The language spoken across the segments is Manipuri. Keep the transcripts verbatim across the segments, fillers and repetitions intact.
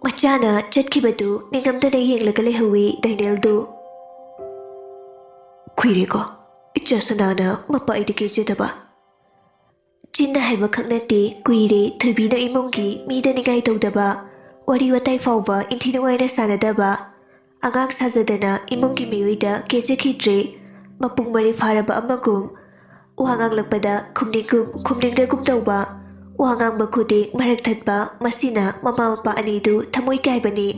ꯃꯆꯥꯅ ꯆꯠꯈꯤꯕꯗꯨ ꯅꯤꯡꯉꯝꯗꯅ ꯌꯦꯡꯂꯒ ꯂꯩꯍꯧꯏ ꯗꯥꯏꯅꯦꯜꯗꯨ꯫ "ꯀꯨꯏꯔꯦꯀꯣ ꯏꯆꯥ ꯁꯅꯥꯅ ꯃꯄꯥ ꯑꯩꯗ ꯀꯦꯖꯗꯕ?" ꯆꯤꯟꯅ ꯍꯥꯏꯕꯈꯛ ꯅꯠꯇꯦ, ꯀꯨꯏꯔꯦ ꯊꯣꯏꯕꯤꯅ ꯏꯃꯨꯡꯒꯤ ꯃꯤꯗ ꯅꯤꯡꯉꯥꯏ ꯇꯧꯗꯕ, ꯋꯥꯔꯤ ꯋꯥꯇꯥꯏ ꯐꯥꯎꯕ ꯏꯟꯊꯤ ꯅꯨꯡꯉꯥꯏꯅ ꯁꯥꯟꯅꯗꯕ, ꯑꯉꯥꯡ ꯁꯥꯖꯗꯅ ꯏꯃꯨꯡꯒꯤ ꯃꯤꯑꯣꯏꯗ ꯀꯦꯖꯈꯤꯗ꯭ꯔꯦ꯫ ꯃꯄꯨꯡ ꯃꯔꯩ ꯐꯥꯔꯕ ꯑꯃꯒꯨꯝ, ꯋꯥ ꯉꯥꯡꯂꯛꯄꯗ ꯈꯨꯝꯅꯤꯡꯒꯨꯝ ꯈꯨꯝꯅꯤꯡꯗꯒꯨꯝ ꯇꯧꯕ, ꯋꯥ ꯉꯥꯡꯕ ꯈꯨꯗꯤꯡ ꯃꯔꯛ ꯊꯠꯄ, ꯃꯁꯤꯅ ꯃꯃꯥ ꯃꯄꯥ ꯑꯅꯤꯗꯨ ꯊꯃꯣꯏ ꯀꯥꯏꯕꯅꯤ꯫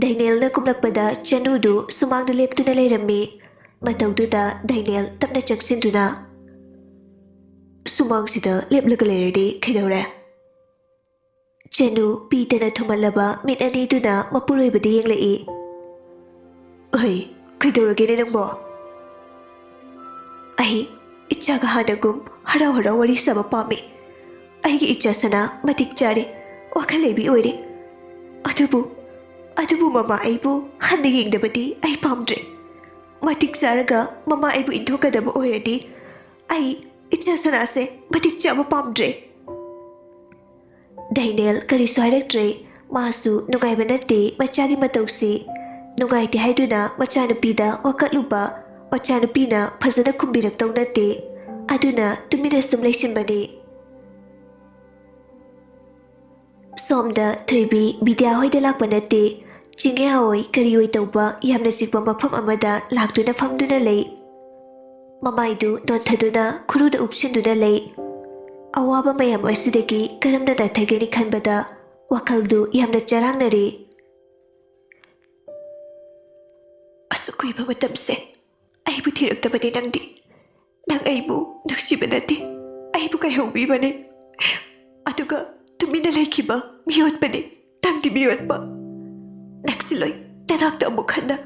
ꯗꯥꯏꯅꯦꯜꯅ ꯀꯨꯝꯂꯛꯄꯗ ꯆꯅꯨꯗꯨ ꯁꯨꯃꯥꯡꯗ ꯂꯦꯞꯇꯨꯅ ꯂꯩꯔꯝꯃꯤ꯫ ꯃꯇꯧꯗꯨꯗ ꯗꯥꯏꯅꯦꯜ ꯇꯞꯅ ꯆꯪꯁꯤꯟꯗꯨꯅ, "ꯁꯨꯃꯥꯡꯁꯤꯗ ꯂꯦꯞꯂꯒ ꯂꯩꯔꯗꯤ ꯀꯩꯗꯧꯔꯦ?" ꯆꯅꯨ ꯄꯤꯗꯅ ꯊꯨꯝꯍꯜꯂꯕ ꯃꯤꯠ ꯑꯅꯤꯗꯨꯅ ꯃꯄꯨꯔꯣꯏꯕꯗ ꯌꯦꯡꯂꯛꯏ꯫ "ꯑꯩ, ꯀꯩꯗꯧꯔꯒꯦꯅꯦ ꯅꯪꯕꯣ?" "ꯑꯩ ꯏꯆꯥꯒ ꯍꯥꯟꯅꯒꯨꯝ ꯍꯔꯥꯎ ꯍꯔꯥꯎ ꯋꯥꯔꯤ ꯁꯥꯕ ꯄꯥꯝꯃꯤ꯫ ꯑꯩꯒꯤ ꯏꯆꯥ ꯁꯅꯥ ꯃꯇꯤꯛ ꯆꯥꯔꯦ, ꯋꯥꯈꯜ ꯂꯩꯕꯤ ꯑꯣꯏꯔꯦ꯫ ꯑꯗꯨꯕꯨ, ꯑꯗꯨꯕꯨ ꯃꯃꯥ ꯑꯩꯕꯨ ꯍꯟꯅ ꯌꯦꯡꯗꯕꯗꯤ ꯑꯩ ꯄꯥꯝꯗ꯭ꯔꯦ꯫ ꯃꯇꯤꯛ ꯆꯥꯔꯒ ꯃꯃꯥ ꯑꯩꯕꯨ ꯏꯟꯊꯣꯛꯀꯗꯕ ꯑꯣꯏꯔꯗꯤ ꯑꯩ ꯏꯆꯥ ꯁꯅꯥꯁꯦ ꯃꯇꯤꯛ ꯆꯥꯕ ꯄꯥꯝꯗ꯭ꯔꯦ꯫" ꯗꯥꯏꯅꯦꯜ ꯀꯔꯤꯁꯨ ꯍꯥꯏꯔꯛꯇ꯭ꯔꯦ꯫ ꯃꯥꯁꯨ ꯅꯨꯡꯉꯥꯏꯕ ꯅꯠꯇꯦ ꯃꯆꯥꯒꯤ ꯃꯇꯧꯁꯤ꯫ ꯅꯨꯡꯉꯥꯏꯇꯦ ꯍꯥꯏꯗꯨꯅ ꯃꯆꯥꯅꯨꯄꯤꯗ ꯋꯥꯀꯠꯂꯨꯕ, ꯃꯆꯥꯅꯨꯄꯤꯅ ꯐꯖꯅ ꯈꯨꯝꯕꯤꯔꯛꯇꯧ ꯅꯠꯇꯦ꯫ ꯑꯗꯨꯅ ꯇꯨꯃꯤꯟꯅ ꯁꯨꯝ ꯂꯩꯁꯤꯟꯕꯅꯤ꯫ ꯁꯣꯝꯗ ꯊꯣꯏꯕꯤ ꯕꯤꯗ꯭ꯌꯥ ꯍꯣꯏꯗ ꯂꯥꯛꯄ ꯅꯠꯇꯦ, ꯆꯤꯡꯌꯥ ꯍꯣꯏ ꯀꯔꯤ ꯑꯣꯏ ꯇꯧꯕ ꯌꯥꯝꯅ ꯆꯤꯛꯄ ꯃꯐꯝ ꯑꯃꯗ ꯂꯥꯛꯇꯨꯅ ꯐꯝꯗꯨꯅ ꯂꯩ꯫ ꯃꯃꯥꯏꯗꯨ ꯅꯣꯟꯊꯗꯨꯅ ꯈꯨꯔꯨꯗ ꯎꯞꯁꯤꯟꯗꯨꯅ ꯂꯩ꯫ ꯑꯋꯥꯕ ꯃꯌꯥꯝ ꯑꯁꯤꯗꯒꯤ ꯀꯔꯝꯅ ꯅꯥꯊꯩꯒꯅꯤ ꯈꯟꯕꯗ ꯋꯥꯈꯜꯗꯨ ꯌꯥꯝꯅ ꯆꯔꯥꯡꯅꯔꯦ꯫ "ꯑꯁꯨꯛ ꯀꯨꯏꯕ ꯃꯇꯝꯁꯦ ꯑꯩꯕꯨ ꯊꯤꯔꯛꯇꯕꯅꯤ ꯅꯪꯗꯤ꯫ ꯅꯪ ꯑꯩꯕꯨ ꯅꯨꯡꯁꯤꯕ ꯅꯠꯇꯦ, ꯑꯩꯕꯨ ꯀꯥꯏꯍꯧꯕꯤꯕꯅꯤ꯫ ꯑꯗꯨꯒ ꯇꯨꯃꯤꯟꯅ ꯂꯩꯈꯤꯕ ꯃꯤꯑꯣꯠꯄꯅꯤ ꯅꯪꯗꯤ, ꯃꯤꯑꯣꯠꯄ꯫ ꯅꯛꯁꯤꯜꯂꯣꯏ ꯅꯅꯥꯛꯇ ꯑꯃꯨꯛ ꯍꯟꯅ꯫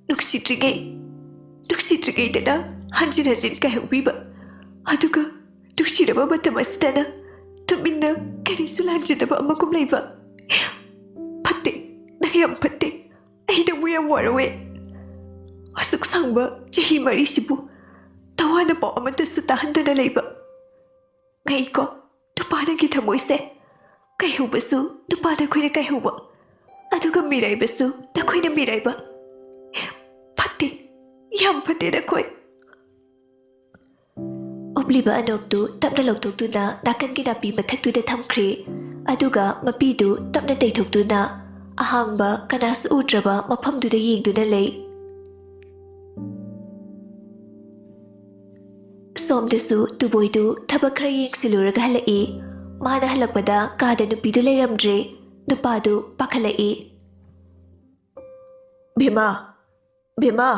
ꯅꯨꯡꯁꯤꯗ꯭ꯔꯤꯉꯩ, ꯅꯨꯡꯁꯤꯗ꯭ꯔꯤꯉꯩꯗꯅ ꯍꯟꯖꯤꯟ ꯍꯟꯖꯤꯟ ꯀꯥꯏꯍꯧꯕꯤꯕ꯫ ꯑꯗꯨꯒ ꯅꯨꯡꯁꯤꯔꯕ ꯃꯇꯝ ꯑꯁꯤꯗꯅ ꯇꯨꯃꯤꯟꯅ ꯀꯔꯤꯁꯨ ꯂꯥꯟꯖꯗꯕ ꯑꯃꯒꯨꯝ ꯂꯩꯕ꯫ ꯐꯠꯇꯦ, ꯅꯪ ꯌꯥꯝ ꯐꯠꯇꯦ꯫ ꯑꯩ ꯅꯪꯕꯨ ꯌꯥꯝ ꯋꯥꯔꯧꯋꯦ꯫ ꯑꯁꯨꯛ ꯁꯥꯡꯕ ꯆꯍꯤ ꯃꯔꯤꯁꯤꯕꯨ ꯇꯋꯥꯅ ꯄꯥꯎ ꯑꯃꯠꯇꯁꯨ ꯇꯥꯍꯟꯗꯅ ꯂꯩꯕ꯫ ꯉꯛꯏꯀꯣ, ꯅꯨꯄꯥ ꯅꯪꯒꯤ ꯊꯃꯣꯏꯁꯦ꯫ ꯀꯥꯏꯍꯧꯕꯁꯨ ꯅꯨꯄꯥ ꯅꯈꯣꯏꯅ ꯀꯥꯏꯍꯧꯕ, ꯑꯗꯨꯒ ꯃꯤꯔꯥꯏꯕꯁꯨ ꯅꯈꯣꯏꯅ ꯃꯤꯔꯥꯏꯕ꯫ ꯐꯠꯇꯦ, ꯌꯥꯝ ꯐꯠꯇꯦ ꯅꯈꯣꯏ꯫ ꯎꯞꯂꯤꯕ ꯑꯅꯣꯛꯇꯨ ꯇꯞꯅ ꯂꯧꯊꯣꯛꯇꯨꯅ ꯅꯥꯀꯟꯒꯤ ꯅꯥꯄꯤ ꯃꯊꯛꯇꯨꯗ ꯊꯝꯈ꯭ꯔꯦ꯫ ꯑꯗꯨꯒ ꯃꯄꯤꯗꯨ ꯇꯞꯅ ꯇꯩꯊꯣꯛꯇꯨꯅ ꯑꯍꯥꯡꯕ, ꯀꯅꯥꯁꯨ ꯎꯗ꯭ꯔꯕ ꯃꯐꯝꯗꯨꯗ ꯌꯦꯡꯗꯨꯅ ꯂꯩ꯫ ꯁꯣꯝꯗꯁꯨ ꯇꯨꯕꯣꯏꯗꯨ ꯊꯕꯛ ꯈꯔ ꯌꯦꯡꯁꯤꯜꯂꯨꯔꯒ ꯍꯜꯂꯛꯏ꯫ ꯃꯥꯅ ꯍꯜꯂꯛꯄꯗ ꯀꯥꯗ ꯅꯨꯄꯤꯗꯨ ꯂꯩꯔꯝꯗ꯭ꯔꯦ꯫ ꯅꯨꯄꯥꯗꯨ ꯄꯥꯈꯠꯂꯛꯏ꯫ "ꯕꯦꯝꯃ, ꯕꯦꯝꯃ!"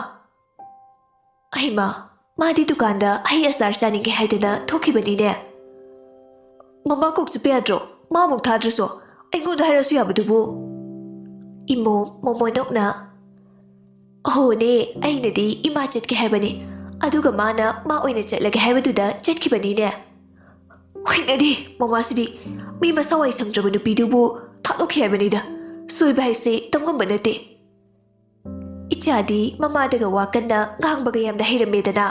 "ꯍꯩꯃꯥ, ꯃꯥꯗꯤ ꯗꯨꯀꯥꯟꯗ ꯍꯩ ꯑꯆꯥꯔ ꯆꯥꯅꯤꯡꯉꯦ ꯍꯥꯏꯗꯅ ꯊꯣꯛꯈꯤꯕꯅꯤꯅꯦ꯫ ꯃꯃꯥ ꯀꯧ ꯆꯠꯄ ꯌꯥꯗ꯭ꯔꯣ? ꯃꯥ ꯑꯃꯨꯛ ꯊꯥꯗ꯭ꯔꯁꯨ ꯑꯩꯉꯣꯟꯗ ꯍꯥꯏꯔꯁꯨ ꯌꯥꯕꯗꯨꯕꯨ?" ꯏꯃꯣ ꯃꯣꯃꯣꯟ ꯅꯣꯛꯅ, "ꯍꯣꯅꯦ, ꯑꯩꯅꯗꯤ ꯏꯃꯥ ꯆꯠꯀꯦ ꯍꯥꯏꯕꯅꯤ, ꯑꯗꯨꯒ ꯃꯥꯅ ꯃꯥ ꯑꯣꯏꯅ ꯆꯠꯂꯒꯦ ꯍꯥꯏꯕꯗꯨꯗ ꯆꯠꯈꯤꯕꯅꯤꯅꯦ꯫ ꯍꯩꯅꯗꯦ, ꯃꯃꯥꯁꯤꯗꯤ ꯃꯤ ꯃꯁꯥ ꯋꯥꯏ ꯁꯪꯗ꯭ꯔꯕ ꯅꯨꯄꯤꯗꯨꯕꯨ ꯊꯥꯗꯣꯛꯈꯤ ꯍꯥꯏꯕꯅꯤꯗ꯫ ꯁꯣꯏꯕ ꯍꯥꯏꯁꯦ ꯇꯝꯉꯝꯕ ꯅꯠꯇꯦ꯫ ꯏꯆꯥꯗꯤ ꯃꯃꯥꯗꯒ ꯋꯥ ꯀꯟꯅ ꯉꯥꯡꯕꯒ ꯌꯥꯝꯅ ꯍꯩꯔꯝꯃꯦꯗꯅ꯫"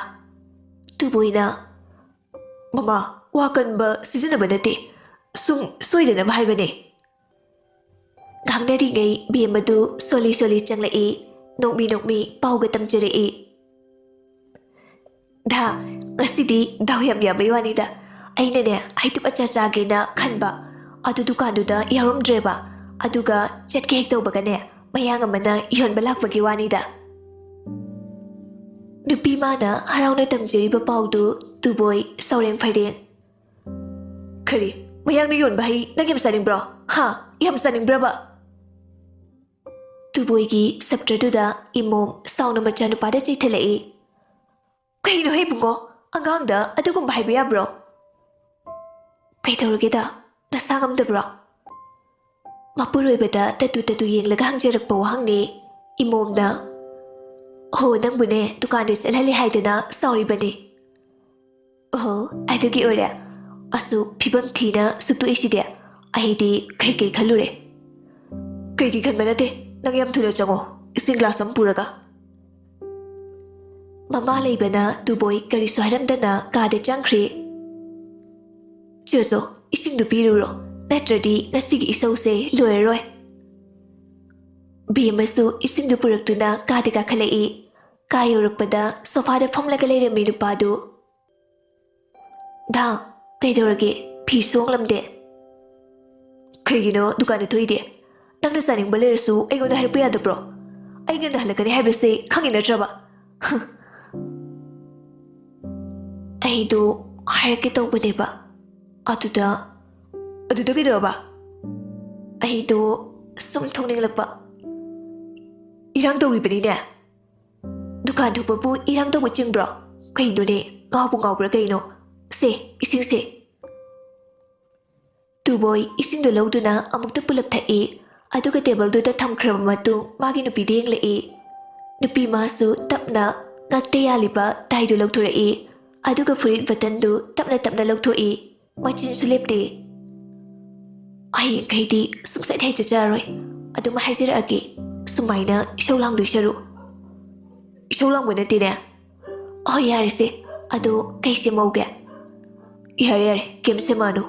ꯇꯨꯕꯣꯏꯅ, "ꯃꯃꯥ, ꯋꯥ ꯀꯟꯕ ꯁꯤꯖꯤꯟꯅꯕ ꯅꯠꯇꯦ, ꯁꯨꯝ ꯁꯣꯏꯗꯅꯕ ꯍꯥꯏꯕꯅꯦ꯫" ꯉꯥꯡꯅꯔꯤꯉꯩ ꯕꯦꯝꯃꯗꯨ ꯁꯣꯜꯂꯤ ꯁꯣꯜꯂꯤ ꯆꯪꯂꯛꯏ, ꯅꯣꯛꯃꯤ ꯅꯣꯛꯃꯤ ꯄꯥꯎꯒ ꯇꯝꯖꯔꯛꯏ꯫ "ꯗꯥ, ꯉꯁꯤꯗꯤ ꯗꯥꯎ ꯌꯥꯝ ꯌꯥꯕꯩ ꯋꯥꯅꯤꯗ꯫ ꯑꯩꯅꯅꯦ, ꯍꯩꯇꯨꯞ ꯑꯆꯥ ꯆꯥꯒꯦꯅ ꯈꯟꯕ, ꯑꯗꯨ ꯗꯨꯀꯥꯟꯗꯨꯗ ꯌꯥꯎꯔꯝꯗ꯭ꯔꯦꯕ꯫ ꯑꯗꯨꯒ ꯆꯠꯀꯦ ꯍꯦꯛ ꯇꯧꯕꯒꯅꯦ, ꯃꯌꯥꯡ ꯑꯃꯅ ꯌꯣꯟꯕ ꯂꯥꯛꯄꯒꯤ ꯋꯥꯅꯤꯗ꯫" ꯅꯨꯄꯤ ꯃꯥꯅ ꯍꯔꯥꯎꯅ ꯇꯝꯖꯔꯤꯕ ꯄꯥꯎꯗꯨ ꯇꯨꯕꯣꯏ ꯁꯥꯎꯔꯦꯡ ꯐꯩꯔꯦꯡ꯫ "ꯀꯔꯤ? ꯃꯌꯥꯡꯅ ꯌꯣꯟꯕ ꯍꯩ ꯅꯪ ꯌꯥꯝ ꯆꯥꯅꯤꯡꯕ꯭ꯔꯣ? ꯍꯥ? ꯌꯥꯝ ꯆꯥꯅꯤꯡꯕ꯭ꯔꯕ?" ꯇꯨꯕꯣꯏꯒꯤ ꯁꯞꯇ꯭ꯔꯗꯨꯗ ꯏꯃꯣꯝ ꯁꯥꯎꯅ ꯃꯆꯥꯅꯨꯄꯥꯗ ꯆꯩꯊꯠꯂꯛꯏ꯫ "ꯀꯩꯅꯣꯍꯦ ꯏꯕꯨꯡꯉꯣ? ꯑꯉꯥꯡꯗ ꯑꯗꯨꯒꯨꯝꯕ ꯍꯥꯏꯕ ꯌꯥꯕ꯭ꯔꯣ?" "ꯀꯩꯗꯧꯔꯒꯦꯗ? ꯅꯁꯥ ꯉꯝꯗꯕ꯭ꯔꯣ?" ꯃꯄꯨꯔꯣꯏꯕꯗ ꯇꯠꯇꯨ ꯇꯠꯇꯨ ꯌꯦꯡꯂꯒ ꯍꯪꯖꯔꯛꯄ ꯋꯥꯍꯪꯅꯤ꯫ ꯏꯃꯣꯝꯅ, "ꯍꯣ, ꯅꯪꯕꯨꯅꯦ ꯗꯨꯀꯥꯟꯗ ꯆꯠꯍꯜꯂꯦ ꯍꯥꯏꯗꯅ ꯁꯥꯎꯔꯤꯕꯅꯤ꯫" "ꯑꯣꯍꯣ, ꯑꯗꯨꯒꯤ ꯑꯣꯏꯔꯦ꯫ ꯑꯁꯨꯛ ꯐꯤꯕꯝ ꯊꯤꯅ ꯁꯨꯛꯇꯣꯛꯏꯁꯤꯗꯤ꯫ ꯑꯩꯗꯤ ꯀꯩꯀꯩ ꯈꯜꯂꯨꯔꯦ꯫" "ꯀꯩꯒꯤ ꯈꯟꯕ ꯅꯠꯇꯦ, ꯅꯪ ꯌꯥꯝ ꯊꯨꯅ ꯆꯪꯉꯣ, ꯏꯁꯤꯡ ꯒ꯭ꯂꯥꯁ ꯑꯃ ꯄꯨꯔꯒ꯫" ꯃꯃꯥ ꯂꯩꯕꯅ ꯇꯨꯕꯣꯏ ꯀꯔꯤꯁꯨ ꯍꯥꯏꯔꯝꯗꯅ ꯀꯥꯗ ꯆꯪꯈ꯭ꯔꯦ꯫ "ꯆꯦꯆꯣ, ꯏꯁꯤꯡꯗꯨ ꯄꯤꯔꯨꯔꯣ, ꯅꯠꯇ꯭ꯔꯗꯤ ꯉꯁꯤꯒꯤ ꯏꯁꯧꯁꯦ ꯂꯣꯏꯔꯔꯣꯏ꯫ ꯕꯦꯝꯃꯁꯨ ꯏꯁꯤꯡꯗꯨ ꯄꯨꯔꯛꯇꯨꯅ ꯀꯥꯗ ꯀꯥꯈꯠꯂꯛꯏ꯫ ꯀꯥ ꯌꯧꯔꯛꯄꯗ ꯁꯣꯐꯥꯗ ꯐꯝꯂꯒ ꯂꯩꯔꯝꯃꯤ ꯅꯨꯄꯥꯗꯨ꯫ "ꯗꯥ, ꯀꯩꯗꯧꯔꯒꯦ? ꯐꯤ ꯁꯨꯍꯣꯡꯂꯝꯗꯦ?" "ꯀꯩꯒꯤꯅꯣ ꯗꯨꯀꯥꯟꯗ ꯊꯣꯛꯏꯗꯤ? ꯅꯪꯅ ꯆꯥꯅꯤꯡꯕ ꯂꯩꯔꯁꯨ ꯑꯩꯉꯣꯟꯗ ꯍꯥꯏꯔꯛꯄ ꯌꯥꯗꯕ꯭ꯔꯣ? ꯑꯩ ꯉꯟꯅ ꯍꯜꯂꯛꯀꯅꯤ ꯍꯥꯏꯕꯁꯦ ꯈꯪꯉꯤ ꯅꯠꯇ꯭ꯔꯕ?" "ꯑꯩꯗꯣ ꯍꯥꯏꯔꯛꯀꯦ ꯇꯧꯕꯅꯦꯕ, ꯑꯗꯨꯗ..." "ꯑꯗꯨꯗ ꯀꯩꯗꯧꯔꯕ?" "ꯑꯩꯗꯣ ꯁꯨꯝ ꯊꯣꯛꯅꯤꯡꯂꯛꯄ꯫" "ꯏꯔꯥꯡ ꯇꯧꯔꯤꯕꯅꯤꯅꯦ꯫ ꯗꯨꯀꯥꯟ ꯊꯣꯛꯄꯕꯨ ꯏꯔꯥꯡ ꯇꯧꯕ ꯆꯤꯡꯕ꯭ꯔꯣ? ꯀꯩꯅꯣꯅꯦ, ꯉꯥꯎꯕꯨ ꯉꯥꯎꯕ꯭ꯔꯥ ꯀꯩꯅꯣ? ꯁꯦ, ꯏꯁꯤꯡꯁꯦ꯫" ꯇꯨꯕꯣꯏ ꯏꯁꯤꯡꯗꯨ ꯂꯧꯗꯨꯅ ꯑꯃꯨꯛꯇ ꯄꯨꯂꯞ ꯊꯛꯏ꯫ ꯑꯗꯨꯒ ꯇꯦꯕꯜꯗꯨꯗ ꯊꯝꯈ꯭ꯔꯕ ꯃꯇꯨꯡ ꯃꯥꯒꯤ ꯅꯨꯄꯤꯗ ꯌꯦꯡꯂꯛꯏ꯫ ꯅꯨꯄꯤ ꯃꯥꯁꯨ ꯇꯞꯅ ꯉꯛꯇ ꯌꯥꯜꯂꯤꯕ ꯇꯥꯏꯗꯨ ꯂꯧꯊꯣꯔꯛꯏ꯫ ꯑꯗꯨꯒ ꯐꯨꯔꯤꯠ ꯕꯇꯟꯗꯨ ꯇꯞꯅ ꯇꯞꯅ ꯂꯧꯊꯣꯛꯏ꯫ ꯃꯆꯤꯟꯁꯨ ꯂꯦꯞꯇꯦ꯫ "ꯍꯌꯦꯡꯈꯩꯗꯤ ꯁꯨꯡꯆꯠ ꯍꯦꯛ ꯆꯠꯆꯔꯔꯣꯏ꯫ ꯑꯗꯨꯝ ꯍꯥꯏꯖꯔꯛꯑꯒꯦ, ꯁꯨꯃꯥꯏꯅ ꯏꯁꯧ ꯂꯥꯡꯗꯣꯏ ꯁꯔꯨꯛ꯫" "ꯏꯁꯧ ꯂꯥꯡꯕ ꯅꯠꯇꯦꯅꯦ꯫" "ꯑꯍꯣꯏ, ꯌꯥꯔꯦꯁꯦ꯫ ꯑꯗꯣ ꯀꯩ ꯁꯦꯝꯍꯧꯒꯦ?" "ꯌꯥꯔꯦ, ꯌꯥꯔꯦ, ꯀꯩꯝ ꯁꯦꯝꯃꯛꯑꯅꯨ꯫"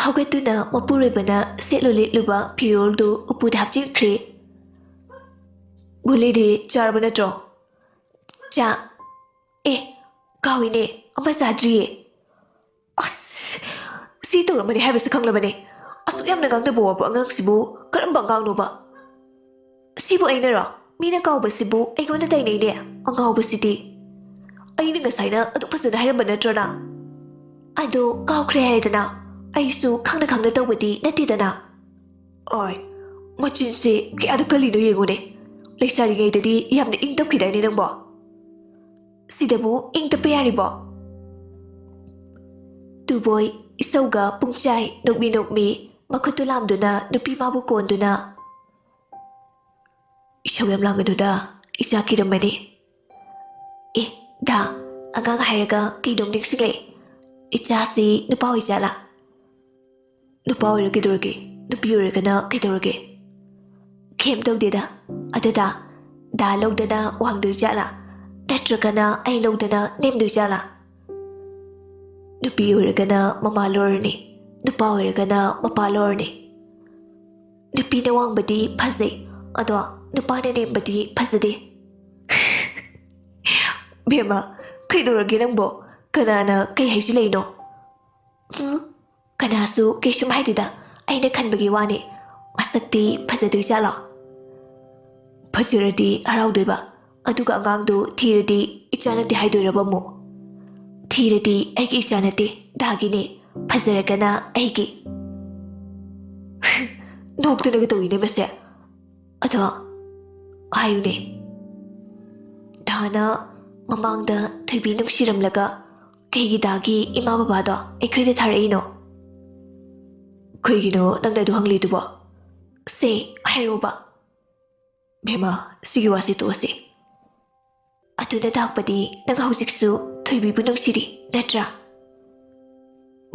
ꯍꯧꯒꯠꯇꯨꯅ ꯃꯄꯨꯔꯣꯏꯕꯅ ꯁꯦꯠꯂꯨ ꯂꯤꯠꯂꯨꯕ ꯐꯤꯔꯣꯜꯗꯨ ꯎꯄꯨꯗ ꯍꯥꯞꯆꯤꯟꯈ꯭ꯔꯦ꯫ "ꯒꯨꯂꯤꯗꯤ ꯆꯥꯔꯕ ꯅꯠꯇ꯭ꯔꯣ?" "ꯆꯥ..." "ꯑꯦ, ꯀꯥꯎꯏꯅꯦ, ꯑꯃ ꯆꯥꯗ꯭ꯔꯤꯌꯦ꯫" "ꯑꯁ, ꯁꯤ ꯇꯧꯔꯝꯃꯅꯤ ꯍꯥꯏꯕꯁꯤ ꯈꯪꯂꯕꯅꯦ꯫ ꯑꯁꯨꯛ ꯌꯥꯝꯅ ꯉꯥꯡꯅꯕ ꯋꯥꯕ ꯑꯉꯥꯡꯁꯤꯕꯨ ꯀꯔꯝꯕ ꯑꯉꯥꯡꯅꯣꯕ? ꯁꯤꯕꯨ ꯑꯩꯅꯔꯣ? ꯃꯤꯅ ꯀꯥꯎꯕꯁꯤꯕꯨ ꯑꯩꯉꯣꯟꯗ ꯇꯥꯏꯅꯩꯅꯦ, ꯑꯉꯥꯎꯕꯁꯤꯗꯤ꯫ ꯑꯩꯅ ꯉꯁꯥꯏꯅ ꯑꯗꯨꯛ ꯐꯖꯅ ꯍꯥꯏꯔꯝꯕ ꯅꯠꯇ꯭ꯔꯣ ꯅꯪ? ꯑꯗꯣ ꯀꯥꯎꯈ꯭ꯔꯦ ꯍꯥꯏꯗꯅ, ꯑꯩꯁꯨ ꯈꯪꯅ ꯈꯪꯅ ꯇꯧꯕꯗꯤ ꯅꯠꯇꯦꯗꯅ꯫" "ꯑꯣꯏ, ꯃꯆꯤꯟꯁꯦ ꯀꯌꯥꯗ ꯀꯜꯂꯤꯅꯣ ꯌꯦꯡꯉꯨꯅꯦ꯫ ꯂꯩꯁꯥꯔꯤꯉꯩꯗꯗꯤ ꯌꯥꯝꯅ ꯏꯪ ꯇꯞꯈꯤꯗꯥꯏꯅꯦ ꯅꯪꯕꯣ? ꯁꯤꯗꯕꯨ ꯏꯪ ꯇꯞꯄ ꯌꯥꯔꯤꯕꯣ?" ꯇꯨꯕꯣꯏ ꯏꯁꯧꯒ ꯄꯨꯡꯆꯥꯏ ꯅꯣꯛꯃꯤ ꯅꯣꯛꯃꯤ ꯃꯈꯨꯠꯇꯨ ꯂꯥꯝꯗꯨꯅ ꯅꯨꯄꯤ ꯃꯥꯕꯨ ꯀꯣꯟꯗꯨꯅ, "ꯏꯁꯧ ꯌꯥꯝ ꯂꯥꯡꯒꯅꯨꯗ, ꯏꯆꯥ ꯀꯤꯔꯝꯃꯅꯤ꯫" "ꯑꯦ, ꯗꯥ, ꯑꯉꯥꯡ ꯍꯥꯏꯔꯒ ꯀꯩꯅꯣꯝ ꯅꯤꯡꯁꯤꯡꯂꯛꯑꯦ꯫ ꯏꯆꯥꯁꯤ ꯅꯨꯄꯥ ꯑꯣꯏꯖꯥꯠꯂꯥ?" "ꯅꯨꯄꯥ ꯑꯣꯏꯔ ꯀꯩꯗꯧꯔꯒꯦ? ꯅꯨꯄꯤ ꯑꯣꯏꯔꯒꯅ ꯀꯩꯗꯧꯔꯒꯦ?" "ꯀꯩꯝ ꯇꯧꯗꯦꯗ꯫ ꯑꯗꯨꯗ ꯗꯥ ꯂꯧꯗꯅ ꯋꯥꯡꯗꯣꯏ ꯖꯥꯠꯂꯥ? ꯅꯠꯇ꯭ꯔꯒꯅ ꯑꯩ ꯂꯧꯗꯅ ꯅꯦꯝꯗꯣꯏ ꯖꯥꯠꯂꯥ?" "ꯅꯨꯄꯤ ꯑꯣꯏꯔꯒꯅ ꯃꯃꯥ ꯂꯧꯔꯅꯤ, ꯅꯨꯄꯥ ꯑꯣꯏꯔꯒꯅ ꯃꯄꯥ ꯂꯧꯔꯅꯤ꯫ ꯅꯨꯄꯤꯅ ꯋꯥꯡꯕꯗꯤ ꯐꯖꯩ, ꯑꯗꯣ ꯅꯨꯄꯥꯅ ꯅꯦꯝꯕꯗꯤ ꯐꯖꯗꯦ꯫ ꯕꯦꯝꯃ, ꯀꯩꯗꯧꯔꯒꯦ ꯅꯪꯕꯣ? ꯀꯅꯥꯅ ꯀꯩ ꯍꯥꯏꯁꯤꯜꯂꯛꯏꯅꯣ? ꯎꯝ, ꯀꯅꯥꯁꯨ ꯀꯩꯁꯨꯝ ꯍꯥꯏꯗꯦꯗ, ꯑꯩꯅ ꯈꯟꯕꯒꯤ ꯋꯥꯅꯤ꯫ ꯃꯁꯛꯇꯤ ꯐꯖꯗꯣꯏ ꯖꯥꯠꯂꯣ? ꯐꯖꯔꯗꯤ ꯍꯔꯥꯎꯗꯣꯏꯕ, ꯑꯗꯨꯒ ꯑꯉꯥꯡꯗꯨ ꯊꯤꯔꯗꯤ ꯏꯆꯥ ꯅꯠꯇꯦ ꯍꯥꯏꯗꯣꯏꯔꯕ ꯑꯃꯨꯛ? ꯊꯤꯔꯗꯤ ꯑꯩꯒꯤ ꯏꯆꯥ ꯅꯠꯇꯦ, ꯗꯥꯒꯤꯅꯦ꯫ ꯐꯖꯔꯒꯅ ꯑꯩꯒꯤ꯫ ꯅꯣꯛꯇꯅꯒ ꯇꯧꯏꯅꯦ ꯃꯁꯦ꯫ ꯑꯗꯣ ꯍꯥꯏꯌꯨꯅꯦ, ꯗꯥꯅ ꯃꯃꯥꯡꯗ ꯊꯣꯏꯕꯤ ꯅꯨꯡꯁꯤꯔꯝꯂꯒ ꯀꯩꯒꯤ ꯗꯥꯒꯤ ꯏꯃꯥ ꯕꯕꯥꯗꯣ ꯑꯩꯈꯣꯏꯗ ꯊꯥꯔꯛꯏꯅꯣ? ꯀꯩꯒꯤꯅꯣ ꯅꯪꯅ ꯑꯗꯨ ꯍꯪꯂꯤꯗꯨꯕꯣ? ꯁꯦ, ꯍꯥꯏꯔꯛꯑꯣꯕ꯫ ꯕꯦꯝꯃ, ꯁꯤꯒꯤ ꯋꯥꯁꯤ ꯇꯣꯛꯑꯁꯤ꯫ ꯑꯗꯨꯅ ꯇꯥꯛꯄꯗꯤ ꯅꯪ ꯍꯧꯖꯤꯛꯁꯨ ꯊꯣꯏꯕꯤꯕꯨ ꯅꯨꯡꯁꯤꯔꯤ, ꯅꯠꯇ꯭ꯔꯥ?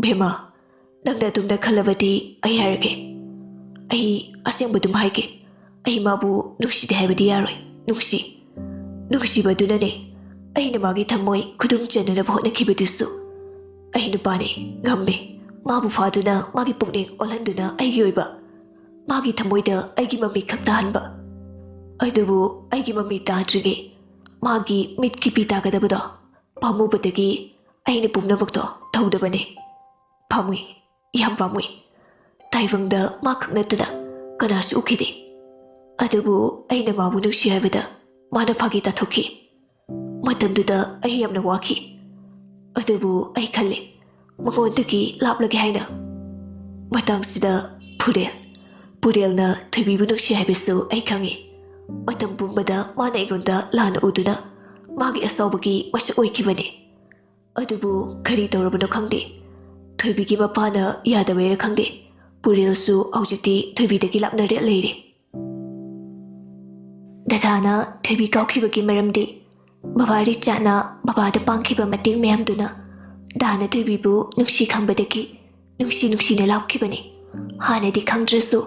ꯕꯦꯝꯃ, ꯅꯪꯅ ꯑꯗꯨꯝꯅ ꯈꯜꯂꯕꯗꯤ ꯑꯩ ꯍꯥꯏꯔꯒꯦ꯫ ꯑꯩ ꯑꯁꯦꯡꯕ ꯑꯗꯨꯝ ꯍꯥꯏꯒꯦ꯫ ꯑꯩ ꯃꯥꯕꯨ ꯅꯨꯡꯁꯤꯗꯦ ꯍꯥꯏꯕꯗꯤ ꯌꯥꯔꯣꯏ꯫ ꯅꯨꯡꯁꯤ꯫ ꯅꯨꯡꯁꯤꯕꯗꯨꯅꯅꯦ ꯑꯩꯅ ꯃꯥꯒꯤ ꯊꯃꯣꯏ ꯈꯨꯗꯨꯝ ꯆꯟꯅꯅꯕ ꯍꯣꯠꯅꯈꯤꯕꯗꯨꯁꯨ꯫ ꯑꯩ ꯅꯨꯄꯥꯅꯦ, ꯉꯝꯃꯦ꯫ ꯃꯥꯕꯨ ꯐꯥꯗꯨꯅ ꯃꯥꯒꯤ ꯄꯨꯛꯅꯤꯡ ꯑꯣꯜꯍꯟꯗꯨꯅ ꯑꯩꯒꯤ ꯑꯣꯏꯕ, ꯃꯥꯒꯤ ꯊꯃꯣꯏꯗ ꯑꯩꯒꯤ ꯃꯃꯤ ꯈꯛ ꯇꯥꯍꯟꯕ꯫ ꯑꯗꯨꯕꯨ ꯑꯩꯒꯤ ꯃꯃꯤ ꯇꯥꯗ꯭ꯔꯤꯉꯩ ꯃꯥꯒꯤ ꯃꯤꯠꯀꯤ ꯄꯤ ꯇꯥꯒꯗꯕꯗꯣ ꯄꯥꯝꯃꯨꯕꯗꯒꯤ ꯑꯩꯅ ꯄꯨꯝꯅꯃꯛꯇꯣ ꯊꯧꯗꯕꯅꯦ꯫ ꯄꯥꯝꯃꯨꯏ, ꯌꯥꯝ ꯄꯥꯝꯃꯨꯏ꯫ ꯇꯥꯏꯕꯪꯗ ꯃꯥ ꯈꯛ ꯅꯠꯇꯅ ꯀꯅꯥꯁꯨ ꯎꯈꯤꯗꯦ꯫ ꯑꯗꯨꯕꯨ ꯑꯩꯅ ꯃꯥꯕꯨ ꯅꯨꯡꯁꯤ ꯍꯥꯏꯕꯗ ꯃꯥꯅ ꯐꯥꯒꯤ ꯇꯥꯊꯣꯛꯈꯤ꯫ ꯃꯇꯝꯗꯨꯗ ꯑꯩ ꯌꯥꯝꯅ ꯋꯥꯈꯤ꯫ ꯑꯗꯨꯕꯨ ꯑꯩ ꯈꯜꯂꯦ, ꯃꯉꯣꯟꯗꯒꯤ ꯂꯥꯞꯂꯒꯦ ꯍꯥꯏꯅ꯫ ꯃꯇꯥꯡꯁꯤꯗ ꯄꯨꯔꯦꯜ, ꯄꯨꯔꯦꯜꯅ ꯊꯣꯏꯕꯤꯕꯨ ꯅꯨꯡꯁꯤ ꯍꯥꯏꯕꯁꯨ ꯑꯩ ꯈꯪꯉꯤ꯫ ꯃꯇꯝ ꯄꯨꯝꯕꯗ ꯃꯥꯅ ꯑꯩꯉꯣꯟꯗ ꯂꯥꯟꯅ ꯎꯗꯨꯅ ꯃꯥꯒꯤ ꯑꯁꯥꯎꯕꯒꯤ ꯃꯁꯛ ꯑꯣꯏꯈꯤꯕꯅꯤ꯫ ꯑꯗꯨꯕꯨ ꯀꯔꯤ ꯇꯧꯔꯕꯅꯣ ꯈꯪꯗꯦ, ꯊꯣꯏꯕꯤꯒꯤ ꯃꯄꯥꯅ ꯌꯥꯗꯕꯩꯔ ꯈꯪꯗꯦ, ꯄꯨꯔꯦꯜꯁꯨ ꯍꯧꯖꯤꯛꯇꯤ ꯊꯣꯏꯕꯤꯗꯒꯤ ꯂꯥꯞꯅꯔꯦ ꯂꯩꯔꯦ꯫ ꯗꯗꯥꯅ ꯊꯣꯏꯕꯤ ꯀꯥꯎꯈꯤꯕꯒꯤ ꯃꯔꯝꯗꯤ ꯕꯕꯥ ꯔꯤꯆꯥꯔꯗꯅ ꯕꯕꯥꯗ ꯄꯥꯡꯈꯤꯕ ꯃꯇꯦꯡ ꯃꯌꯥꯝꯗꯨꯅ ꯗꯥꯅ ꯊꯣꯏꯕꯤꯕꯨ ꯅꯨꯡꯁꯤ ꯈꯪꯕꯗꯒꯤ ꯅꯨꯡꯁꯤ ꯅꯨꯡꯁꯤꯅ ꯂꯥꯞꯈꯤꯕꯅꯤ꯫ ꯍꯥꯟꯅꯗꯤ ꯈꯪꯗ꯭ꯔꯁꯨ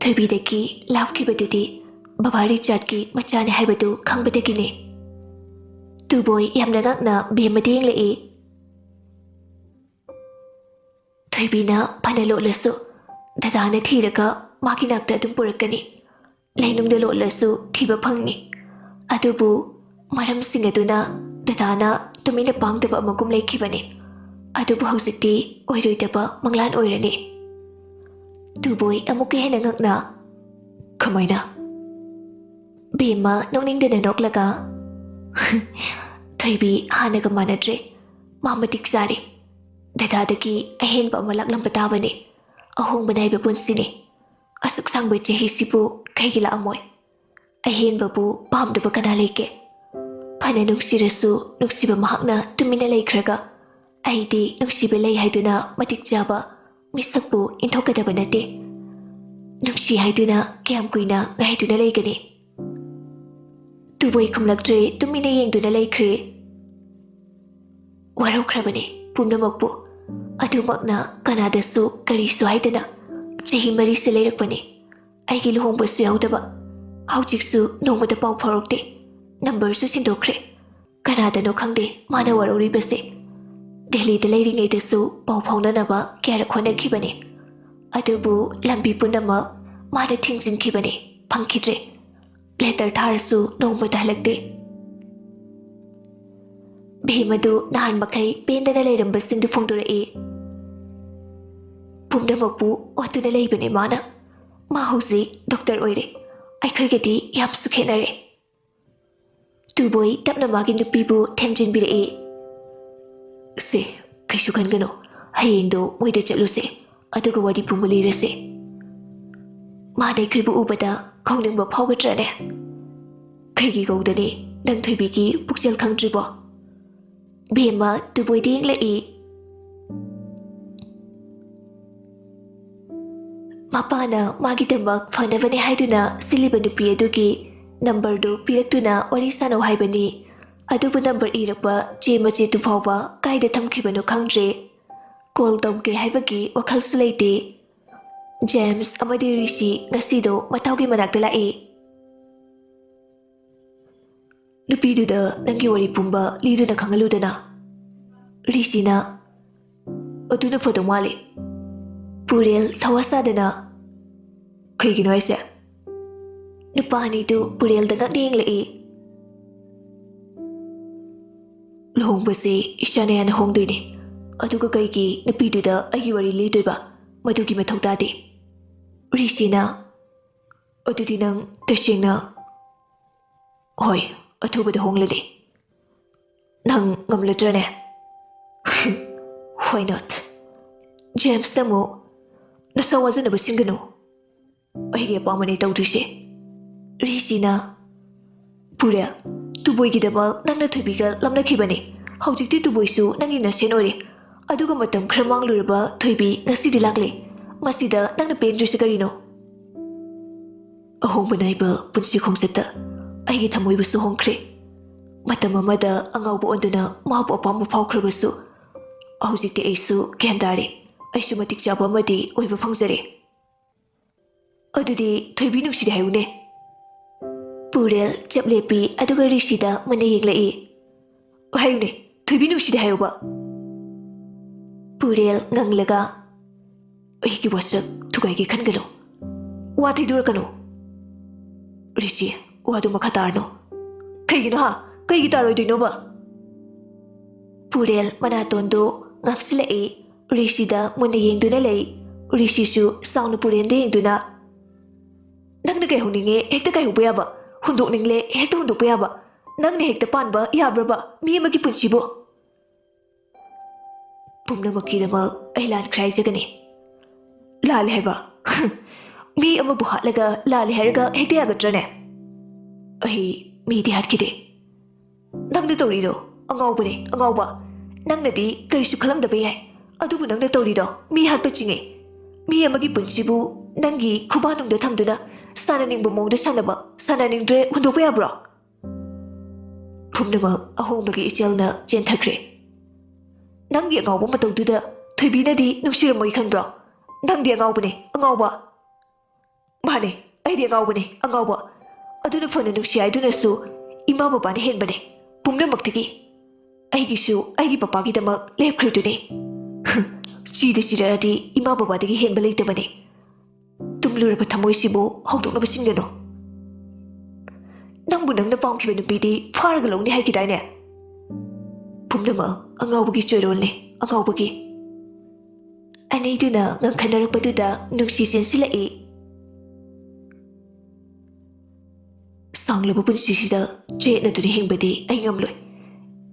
ꯊꯣꯏꯕꯤꯗꯒꯤ ꯂꯥꯞꯈꯤꯕꯗꯨꯗꯤ ꯕꯕꯥ ꯔꯤꯆꯥꯔꯗꯀꯤ ꯃꯆꯥꯅꯤ ꯍꯥꯏꯕꯗꯨ ꯈꯪꯕꯗꯒꯤꯅꯤ꯫ ꯇꯨꯕꯣꯏ ꯌꯥꯝꯅ ꯉꯛꯅ ꯕꯦꯝꯃꯗ ꯌꯦꯡꯂꯛꯏ꯫ ꯊꯣꯏꯕꯤꯅ ꯐꯅ ꯂꯣꯠꯂꯁꯨ ꯗꯗꯥꯅ ꯊꯤꯔꯒ ꯃꯥꯒꯤ ꯅꯥꯛꯇ ꯑꯗꯨꯝ ꯄꯨꯔꯛꯀꯅꯤ꯫ ꯂꯩꯅꯨꯡꯗ ꯂꯣꯠꯂꯁꯨ ꯊꯤꯕ ꯐꯪꯅꯤ꯫ ꯑꯗꯨꯕꯨ ꯃꯔꯝꯁꯤꯡ ꯑꯗꯨꯅ ꯗꯗꯥꯅ ꯇꯨꯃꯤꯟꯅ ꯄꯥꯡꯗꯕ ꯑꯃꯒꯨꯝ ꯂꯩꯈꯤꯕꯅꯤ꯫ ꯑꯗꯨꯕꯨ ꯍꯧꯖꯤꯛꯇꯤ ꯑꯣꯏꯔꯣꯏꯗꯕ ꯃꯪꯂꯥꯟ ꯑꯣꯏꯔꯅꯤ꯫ ꯇꯨꯕꯣꯏ ꯑꯃꯨꯛꯀ ꯍꯦꯟꯅ ꯉꯛꯅ, "ꯀꯃꯥꯏꯅ?" ꯕꯦꯝꯃ ꯅꯣꯛꯅꯤꯡꯗꯅ ꯅꯣꯛꯂꯒ, "ꯊꯣꯏꯕꯤ ꯍꯥꯟꯅꯒ ꯃꯥꯟꯅꯗ꯭ꯔꯦ꯫ ꯃꯥ ꯃꯇꯤꯛ ꯆꯥꯔꯦ꯫ ꯗꯗꯥꯗꯒꯤ ꯑꯍꯦꯟꯕ ꯑꯃ ꯂꯥꯛꯂꯝꯕ ꯇꯥꯕꯅꯤ꯫ ꯑꯍꯣꯡꯕ ꯅꯥꯏꯕ ꯄꯨꯟꯁꯤꯅꯤ꯫ ꯑꯁꯨꯛ ꯁꯥꯡꯕ ꯆꯍꯤꯁꯤꯕꯨ ꯀꯩꯒꯤ ꯂꯥꯛꯑꯝꯃꯣꯏ? ꯑꯍꯦꯟꯕꯕꯨ ꯄꯥꯝꯗꯕ ꯀꯅꯥ ꯂꯩꯒꯦ? ꯐꯅ ꯅꯨꯡꯁꯤꯔꯁꯨ ꯅꯨꯡꯁꯤꯕ ꯃꯍꯥꯛꯅ ꯇꯨꯃꯤꯟꯅ ꯂꯩꯈ꯭ꯔꯒ ꯑꯩꯗꯤ ꯅꯨꯡꯁꯤꯕ ꯂꯩ ꯍꯥꯏꯗꯨꯅ ꯃꯇꯤꯛ ꯆꯥꯕ ꯃꯤꯁꯛꯄꯨ ꯏꯟꯊꯣꯛꯀꯗꯕ ꯅꯠꯇꯦ꯫ ꯅꯨꯡꯁꯤ ꯍꯥꯏꯗꯨꯅ ꯀꯌꯥꯝ ꯀꯨꯏꯅ ꯉꯥꯏꯗꯨꯅ ꯂꯩꯒꯅꯤ?" ꯇꯨꯕꯣꯏ ꯈꯨꯝꯂꯛꯇ꯭ꯔꯦ, ꯇꯨꯃꯤꯟꯅ ꯌꯦꯡꯗꯨꯅ ꯂꯩꯈ꯭ꯔꯦ꯫ ꯋꯥꯔꯧꯈ꯭ꯔꯕꯅꯤ ꯄꯨꯝꯅꯃꯛꯄꯨ꯫ ꯑꯗꯨꯃꯛꯅ ꯀꯅꯥꯗꯁꯨ ꯀꯔꯤꯁꯨ ꯍꯥꯏꯗꯅ ꯆꯍꯤ ꯃꯔꯤꯁꯦ ꯂꯩꯔꯛꯄꯅꯤ꯫ ꯑꯩꯒꯤ ꯂꯨꯍꯣꯡꯕꯁꯨ ꯌꯥꯎꯗꯕ꯫ ꯍꯧꯖꯤꯛꯁꯨ ꯅꯣꯡꯃꯇ ꯄꯥꯎ ꯐꯥꯎꯔꯛꯇꯦ꯫ ꯅꯝꯕꯔꯁꯨ ꯁꯤꯟꯗꯣꯛꯈ꯭ꯔꯦ꯫ ꯀꯅꯥꯗꯅꯣ ꯈꯪꯗꯦ ꯃꯥꯅ ꯋꯥꯔꯧꯔꯤꯕꯁꯦ꯫ ꯗꯦꯜꯂꯤꯗ ꯂꯩꯔꯤꯉꯩꯗꯁꯨ ꯄꯥꯎ ꯐꯥꯎꯅꯅꯕ ꯀꯌꯥꯔꯛ ꯍꯣꯠꯅꯈꯤꯕꯅꯤ꯫ ꯑꯗꯨꯕꯨ ꯂꯝꯕꯤ ꯄꯨꯝꯅꯃꯛ ꯃꯥꯅ ꯊꯤꯡꯖꯤꯟꯈꯤꯕꯅꯤ, ꯐꯪꯈꯤꯗ꯭ꯔꯦ꯫ ꯂꯦꯇꯔ ꯊꯥꯔꯁꯨ ꯅꯣꯡꯃꯇ ꯍꯜꯂꯛꯇꯦ꯫ ꯚꯤꯝ ꯑꯗꯨ ꯅꯍꯥꯟ ꯃꯈꯩ ꯄꯦꯟꯗꯅ ꯂꯩꯔꯝꯕꯁꯤꯡꯗꯨ ꯐꯣꯡꯗꯣꯔꯛꯏ꯫ ꯄꯨꯝꯅꯃꯛꯄꯨ ꯑꯣꯠꯇꯨꯅ ꯂꯩꯕꯅꯦ ꯃꯥꯅ꯫ ꯃꯥ ꯍꯧꯖꯤꯛ ꯗꯣꯛꯇꯔ ꯑꯣꯏꯔꯦ꯫ ꯑꯩꯈꯣꯏꯒꯗꯤ ꯌꯥꯝꯁꯨ ꯈꯦꯠꯅꯔꯦ꯫ ꯇꯨꯕꯣꯏ ꯇꯞꯅ ꯃꯥꯒꯤ ꯅꯨꯄꯤꯕꯨ ꯊꯦꯝꯖꯤꯟꯕꯤꯔꯛꯏ꯫ "ꯁꯦ, ꯀꯩꯁꯨ ꯈꯟꯒꯅꯨ꯫ ꯍꯌꯦꯡꯗꯣ ꯃꯣꯏꯗ ꯆꯠꯂꯨꯁꯦ, ꯑꯗꯨꯒ ꯋꯥꯔꯤ ꯄꯨꯝꯕ ꯂꯤꯔꯁꯦ꯫ ꯃꯥꯅ ꯑꯩꯈꯣꯏꯕꯨ ꯎꯕꯗ ꯀꯧꯅꯤꯡꯕ ꯐꯥꯎꯒꯗ꯭ꯔꯅꯦ?" "ꯀꯩꯒꯤ ꯀꯧꯗꯅꯤ? ꯅꯪ ꯊꯣꯏꯕꯤꯒꯤ ꯄꯨꯛꯆꯦꯜ ꯈꯪꯗ꯭ꯔꯤꯕꯣ?" ꯕꯦꯝꯃ ꯇꯨꯕꯣꯏꯗ ꯌꯦꯡꯂꯛꯏ꯫ ꯃꯄꯥꯅ ꯃꯥꯒꯤꯗꯃꯛ ꯐꯅꯕꯅꯦ ꯍꯥꯏꯗꯨꯅ ꯁꯤꯜꯂꯤꯕ ꯅꯨꯄꯤ ꯑꯗꯨꯒꯤ ꯅꯝꯕꯔꯗꯨ ꯄꯤꯔꯛꯇꯨꯅ ꯋꯥꯔꯤ ꯁꯥꯟꯅꯧ ꯍꯥꯏꯕꯅꯤ꯫ ꯑꯗꯨꯕꯨ ꯅꯝꯕꯔ ꯏꯔꯛꯄ ꯆꯦ ꯃꯆꯦꯠꯇꯨ ꯐꯥꯎꯕ ꯀꯥꯏꯗ ꯊꯝꯈꯤꯕꯅꯣ ꯈꯪꯗ꯭ꯔꯦ꯫ ꯀꯣꯜ ꯇꯧꯒꯦ ꯍꯥꯏꯕꯒꯤ ꯋꯥꯈꯜꯁꯨ ꯂꯩꯇꯦ꯫ ꯖꯦꯝꯁ ꯑꯃꯗꯤ ꯔꯤꯁꯤ ꯉꯁꯤꯗꯣ ꯃꯇꯥꯎꯒꯤ ꯃꯅꯥꯛꯇ ꯂꯥꯛꯏ꯫ "ꯅꯨꯄꯤꯗꯨꯗ ꯅꯪꯒꯤ ꯋꯥꯔꯤ ꯄꯨꯝꯕ ꯂꯤꯗꯨꯅ ꯈꯪꯍꯜꯂꯨꯗꯅ꯫" ꯔꯤꯁꯤꯅ, ꯑꯗꯨꯅ ꯐꯗꯧ ꯃꯥꯜꯂꯤ꯫ ꯄꯨꯔꯦꯜ ꯊꯋꯥ ꯁꯥꯗꯅ, "ꯀꯩꯒꯤꯅꯣ ꯍꯥꯏꯁꯦ?" ꯅꯨꯄꯥ ꯑꯅꯤꯗꯨ ꯄꯨꯔꯦꯜꯗ ꯉꯛꯅ ꯌꯦꯡꯂꯛꯏ꯫ "ꯂꯨꯍꯣꯡꯕꯁꯦ ꯏꯁꯥꯅ ꯌꯥꯅ ꯍꯣꯡꯗꯣꯏꯅꯦ, ꯑꯗꯨꯒ ꯀꯩꯒꯤ ꯅꯨꯄꯤꯗꯨꯗ ꯑꯩꯒꯤ ꯋꯥꯔꯤ ꯂꯤꯗꯣꯏꯕ? ꯃꯗꯨꯒꯤ ꯃꯊꯧ ꯇꯥꯗꯦ꯫" ꯔꯤꯁꯤꯅ, "ꯑꯗꯨꯗꯤ ꯅꯪ ꯇꯁꯦꯡꯅ?" "ꯍꯣꯏ, ꯑꯊꯨꯕꯗ ꯍꯣꯡꯂꯅꯤ꯫ ꯅꯪ ꯉꯝꯂꯗ꯭ꯔꯅꯦ?" "Why not?" ꯖꯦꯝꯁꯅ ꯑꯃꯨꯛ, "ꯅꯁꯥ ꯋꯥꯖꯅꯕ ꯁꯤꯟꯒꯅꯨ꯫ ꯑꯩꯒꯤ ꯑꯄꯥꯝꯕꯅꯦ ꯇꯧꯗꯣꯏꯁꯦ꯫" ꯔꯤꯁꯤꯅ, "ꯄꯨꯔꯦꯜ, ꯇꯨꯕꯣꯏꯒꯤꯗꯃꯛ ꯅꯪꯅ ꯊꯣꯏꯕꯤꯒ ꯂꯞꯅꯈꯤꯕꯅꯤ꯫ ꯍꯧꯖꯤꯛꯇꯤ ꯇꯨꯕꯣꯏꯁꯨ ꯅꯪꯒꯤ ꯅꯁꯦꯟ ꯑꯣꯏꯔꯦ꯫ ꯑꯗꯨꯒ ꯃꯇꯝ ꯈꯔ ꯃꯥꯡꯂꯨꯔꯕ ꯊꯣꯏꯕꯤ ꯉꯁꯤꯗꯤ ꯂꯥꯛꯂꯦ꯫ ꯃꯁꯤꯗ ꯅꯪꯅ ꯄꯦꯟꯗ꯭ꯔꯤꯁꯤ ꯀꯔꯤꯅꯣ?" ꯑꯍꯣꯡꯕ ꯅꯥꯏꯕ ꯄꯨꯟꯁꯤ ꯈꯣꯡꯆꯠꯇ ꯑꯩꯒꯤ ꯊꯃꯣꯏꯕꯨꯁꯨ ꯍꯣꯡꯈ꯭ꯔꯦ꯫ ꯃꯇꯝ ꯑꯃꯗ ꯑꯉꯥꯎꯕ ꯑꯣꯟꯗꯨꯅ ꯃꯥꯕꯨ ꯑꯄꯥꯝꯕ ꯐꯥꯎꯈ꯭ꯔꯕꯁꯨ, ꯍꯧꯖꯤꯛꯇꯤ ꯑꯩꯁꯨ ꯒ꯭ꯌꯥꯟ ꯇꯥꯔꯦ꯫ ꯑꯩꯁꯨ ꯃꯇꯤꯛ ꯆꯥꯕ ꯑꯃꯗꯤ ꯑꯣꯏꯕ ꯐꯪꯖꯔꯦ꯫ ꯑꯗꯨꯗꯤ ꯊꯣꯏꯕꯤ ꯅꯨꯡꯁꯤꯗꯦ ꯍꯥꯏꯌꯨꯅꯦ꯫ ꯄꯨꯔꯦꯜ ꯆꯞ ꯂꯦꯞꯄꯤ, ꯑꯗꯨꯒ ꯔꯤꯁꯤꯗ ꯃꯨꯟꯅ ꯌꯦꯡꯂꯛꯏ꯫ ꯍꯥꯏꯌꯨꯅꯦ, ꯊꯣꯏꯕꯤ ꯅꯨꯡꯁꯤꯗꯦ ꯍꯥꯏꯌꯨꯕ꯫ ꯄꯨꯔꯦꯜ ꯉꯪꯂꯒ, "ꯑꯩꯒꯤ ꯋꯥꯁꯛ ꯊꯨꯒꯥꯏꯒꯦ ꯈꯟꯒꯅꯨ꯫ ꯋꯥ ꯊꯩꯗꯣꯔꯛꯀꯅꯨ꯫" ꯔꯤꯁꯤ, "ꯋꯥꯗꯨ ꯃꯈꯥ ꯇꯥꯔꯅꯨ꯫" "ꯀꯩꯒꯤꯅꯣ ꯍꯥ? ꯀꯩꯒꯤ ꯇꯥꯔꯣꯏꯗꯣꯏꯅꯣꯕ?" ꯄꯨꯔꯦꯜ ꯃꯅꯥꯇꯣꯟꯗꯨ ꯉꯥꯡꯁꯤꯜꯂꯛꯏ꯫ ꯔꯤꯁꯤꯗ ꯃꯨꯟꯅ ꯌꯦꯡꯗꯨꯅ ꯂꯩ꯫ ꯔꯤꯁꯤꯁꯨ ꯆꯥꯎꯅ ꯄꯨꯔꯦꯜꯗ ꯌꯦꯡꯗꯨꯅ, "ꯅꯪꯅ ꯀꯩꯍꯧꯅꯤꯡꯉꯦ ꯍꯦꯛꯇ ꯀꯥꯏꯍꯧꯕ ꯌꯥꯕ, ꯍꯨꯟꯗꯣꯛꯅꯤꯡꯂꯦ ꯍꯦꯛꯇ ꯍꯨꯟꯗꯣꯛꯄ ꯌꯥꯕ, ꯅꯪꯅ ꯍꯦꯛꯇ ꯄꯥꯟꯕ ꯌꯥꯕ꯭ꯔꯕ ꯃꯤ ꯑꯃꯒꯤ ꯄꯨꯟꯁꯤꯕꯨ?" "ꯄꯨꯝꯅꯃꯛꯀꯤꯗꯃꯛ ꯑꯩ ꯂꯥꯟꯈ꯭ꯔꯦ ꯍꯥꯏꯖꯒꯅꯤ꯫" "ꯂꯥꯜꯂꯦ ꯍꯥꯏꯕ? ꯃꯤ ꯑꯃꯕꯨ ꯍꯥꯠꯂꯒ ꯂꯥꯜꯂꯦ ꯍꯥꯏꯔꯒ ꯍꯦꯛꯇ ꯌꯥꯒꯗ꯭ꯔꯅꯦ?" "ꯑꯩ ꯃꯤꯗꯤ ꯍꯥꯠꯈꯤꯗꯦ꯫" "ꯅꯪꯅ ꯇꯧꯔꯤꯗꯣ ꯑꯉꯥꯎꯕꯅꯦ, ꯑꯉꯥꯎꯕ꯫ ꯅꯪꯅꯗꯤ ꯀꯔꯤꯁꯨ ꯈꯜꯂꯝꯗꯕ ꯌꯥꯏ, ꯑꯗꯨꯕꯨ ꯅꯪꯅ ꯇꯧꯔꯤꯗꯣ ꯃꯤ ꯍꯥꯠꯄ ꯆꯤꯡꯉꯦ꯫ ꯃꯤ ꯑꯃꯒꯤ ꯄꯨꯟꯁꯤꯕꯨ ꯅꯪꯒꯤ ꯈꯨꯕꯥꯛꯅꯨꯡꯗ ꯊꯝꯗꯨꯅ ꯁꯥꯟꯅꯅꯤꯡꯕ ꯃꯑꯣꯡꯗ ꯁꯥꯟꯅꯕ, ꯁꯥꯟꯅꯅꯤꯡꯗ꯭ꯔꯦ ꯍꯨꯟꯗꯣꯛꯄ ꯌꯥꯕ꯭ꯔꯣ?" ꯄꯨꯝꯅꯃꯛ ꯑꯍꯣꯡꯕꯒꯤ ꯏꯆꯦꯜꯅ ꯆꯦꯟꯊꯈ꯭ꯔꯦ꯫ "ꯅꯪꯒꯤ ꯑꯉꯥꯎꯕ ꯃꯇꯧꯗꯨꯗ ꯊꯣꯏꯕꯤꯅꯗꯤ ꯅꯨꯡꯁꯤꯔꯝꯃꯣꯏ ꯈꯟꯕ꯭ꯔꯣ? ꯅꯪꯗꯤ ꯑꯉꯥꯎꯕꯅꯦ, ꯑꯉꯥꯎꯕ꯫" "ꯃꯥꯅꯦ, ꯑꯩꯗꯤ ꯑꯉꯥꯎꯕꯅꯦ, ꯑꯉꯥꯎꯕ꯫ ꯑꯗꯨꯅ ꯐꯅ ꯅꯨꯡꯁꯤ ꯍꯥꯏꯗꯨꯅꯁꯨ ꯏꯃꯥ ꯕꯕꯥꯅ ꯍꯦꯟꯕꯅꯦ ꯄꯨꯝꯅꯃꯛꯇꯒꯤ꯫ ꯑꯩꯒꯤꯁꯨ ꯑꯩꯒꯤ ꯄꯄꯥꯒꯤꯗꯃꯛ ꯂꯦꯞꯈ꯭ꯔꯤꯗꯨꯅꯤ꯫" ꯆꯤꯗ ꯆꯤꯔꯛꯑꯗꯤ ꯏꯃꯥ ꯕꯕꯥꯗꯒꯤ ꯍꯦꯟꯕ ꯂꯩꯇꯕꯅꯤ꯫ ꯇꯨꯝꯂꯨꯔꯕ ꯊꯃꯣꯏꯁꯤꯕꯨ ꯍꯧꯗꯣꯛꯅꯕ ꯁꯤꯟꯒꯅꯨ꯫ ꯅꯪꯕꯨ ꯅꯪꯅ ꯄꯥꯝꯈꯤꯕ ꯅꯨꯄꯤꯗꯤ ꯐꯥꯔꯒ ꯂꯧꯅꯤ ꯍꯥꯏꯈꯤꯗꯥꯏꯅꯦ? ꯄꯨꯝꯅꯃꯛ ꯑꯉꯥꯎꯕꯒꯤ ꯆꯣꯏꯔꯣꯜꯅꯤ, ꯑꯉꯥꯎꯕꯒꯤ꯫ ꯑꯅꯤꯗꯨꯅ ꯉꯪꯈꯠꯅꯔꯛꯄꯗꯨꯗ ꯅꯨꯡꯁꯤ ꯆꯦꯟꯁꯤꯜꯂꯛꯏ꯫ ꯁꯥꯡꯂꯕ ꯄꯨꯟꯁꯤꯁꯤꯗ ꯆꯌꯦꯠꯅꯗꯨꯅ ꯍꯤꯡꯕꯗꯤ ꯑꯩ ꯉꯝꯂꯣꯏ꯫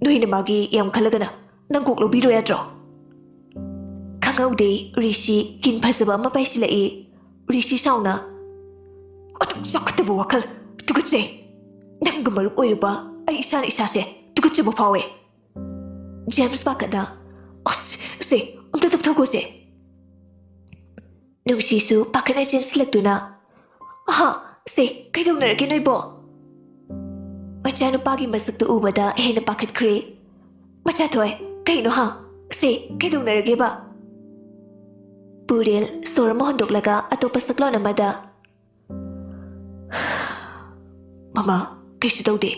ꯅꯣꯏꯅ ꯃꯥꯒꯤ ꯌꯥꯝ ꯈꯜꯂꯒꯅ ꯅꯪ ꯀꯣꯛ ꯂꯧꯕꯤꯔꯣ ꯌꯥꯗ꯭ꯔꯣ? ꯈꯪꯍꯧꯗꯦ ꯔꯤꯁꯤ ꯀꯤꯟ ꯐꯖꯕ ꯑꯃ ꯄꯥꯏꯁꯤꯜꯂꯛꯏ꯫ ꯔꯤꯁꯤ ꯁꯥꯎꯅ, "ꯑꯗꯨꯛ ꯆꯥꯎꯈꯠꯇꯕ ꯋꯥꯈꯜ, ꯇꯨꯀꯠꯆꯩ꯫ ꯅꯪꯒ ꯃꯔꯨꯞ ꯑꯣꯏꯔꯨꯕ ꯑꯩ ꯏꯁꯥꯅ ꯏꯁꯥꯁꯦ ꯇꯨꯀꯠꯆꯕ ꯐꯥꯎꯋꯦ꯫" ꯖꯦꯝꯁ ꯄꯥꯈꯠꯅ, "ꯑꯁ, ꯁꯦ, ꯑꯝꯇ ꯇꯞꯊꯧꯀꯣꯁꯦ꯫" ꯅꯨꯡꯁꯤꯁꯨ ꯄꯥꯈꯠꯅ ꯆꯦꯟꯁꯤꯜꯂꯛꯇꯨꯅ, "ꯑꯍꯥ, ꯁꯦ, ꯀꯩꯗꯧꯅꯔꯒꯦ ꯅꯣꯏꯕꯣ?" ꯃꯆꯥꯅꯨꯄꯥꯒꯤ ꯃꯁꯛꯇꯨ ꯎꯕꯗ ꯍꯦꯟꯅ ꯄꯥꯈꯠꯈ꯭ꯔꯦ꯫ "ꯃꯆꯥꯊꯣꯏ, ꯀꯩꯅꯣ ꯍꯥ? ꯁꯦ, ꯀꯩꯗꯧꯅꯔꯒꯦꯕ?" ꯄꯨꯔꯦꯜ ꯁꯣꯔ ꯑꯃ ꯍꯣꯟꯗꯣꯛꯂꯒ ꯑꯇꯣꯞꯄ ꯁꯛꯂꯣꯟ ꯑꯃꯗ, "ꯃꯃꯥ, ꯀꯩꯁꯨ ꯇꯧꯗꯦ꯫"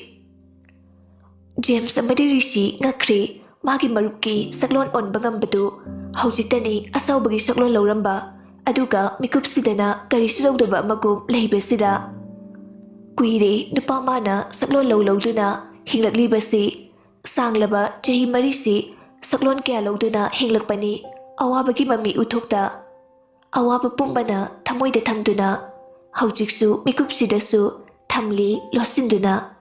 ꯖꯦꯝꯁ ꯑꯃꯗꯤ ꯔꯤꯁꯤ ꯉꯛꯈ꯭ꯔꯦ꯫ ꯃꯥꯒꯤ ꯃꯔꯨꯞꯀꯤ ꯁꯛꯂꯣꯟ ꯑꯣꯟꯕ ꯉꯝꯕꯗꯨ ꯍꯧꯖꯤꯛꯇꯅꯤ ꯑꯁꯥꯎꯕꯒꯤ ꯁꯛꯂꯣꯟ ꯂꯧꯔꯝꯕ, ꯑꯗꯨꯒ ꯃꯤꯀꯨꯞꯁꯤꯗꯅ ꯀꯔꯤꯁꯨ ꯇꯧꯗꯕ ꯑꯃꯒꯨꯝ ꯂꯩꯕꯁꯤꯗ꯫ ꯀꯨꯏꯔꯦ ꯅꯨꯄꯥ ꯃꯥꯅ ꯁꯛꯂꯣꯟ ꯂꯧ ꯂꯧꯗꯨꯅ ꯍꯤꯡꯂꯛꯂꯤꯕꯁꯤ꯫ ꯁꯥꯡꯂꯕ ꯆꯍꯤ ꯃꯔꯤꯁꯤ ꯁꯛꯂꯣꯟ ꯀꯌꯥ ꯂꯧꯗꯨꯅ ꯍꯤꯡꯂꯛꯄꯅꯤ꯫ ꯑꯋꯥꯕꯒꯤ ꯃꯃꯤ ꯎꯊꯣꯛꯇ ꯑꯋꯥꯕ ꯄꯨꯝꯕꯅ ꯊꯃꯣꯏꯗ ꯊꯝꯗꯨꯅ ꯍꯧꯖꯤꯛꯁꯨ ꯃꯤꯀꯨꯞꯁꯤꯗꯁꯨ ꯊꯝꯂꯤ ꯂꯣꯠꯁꯤꯟꯗꯨꯅ꯫